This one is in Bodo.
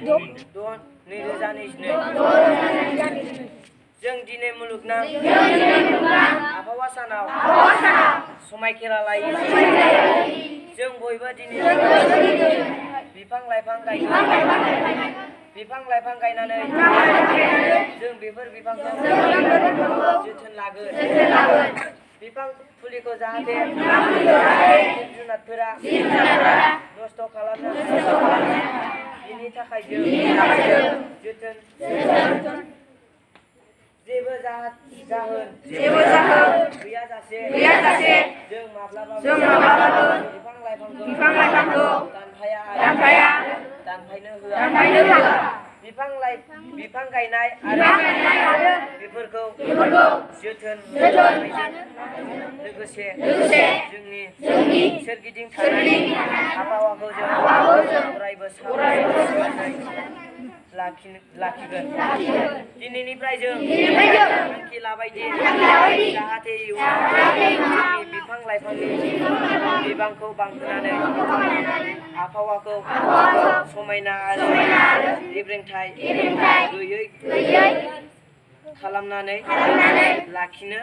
2022 जों दिनै मुलुगनां आबहावा सानाव समायखेरा लायो जों बयबो दिनै बिफां लाइफां गायनानै जों बेफोर बिफांखौ जोथोन लागोन बिफां फुलिखौ जाहाथे जिब जुनारफोरा नस्थ' खालामनो बिनि थाखाय जों जोथोन जेबो जाहोन गैयाजासे जों माब्लाबाबो बिफां लाइफांखौ दानफायनो होआ बिफां गायनाय आरो बेफोरखौ जोथोन लानायजों लोगोसे जोंनि सोरगिदिं थानाय आबहावाखौ जों अरायबो सामलायनानै लाखिगोन दिनैनिफ्राय जों थांखि लाबायदि जाहाथे इयुनाव जोंनि बिफां लाइफांनि बिबांखौ बांहोनानै आबहावाखौ समायना आरो गेब्रेंथाय गैयै खालामनानै लाखिनो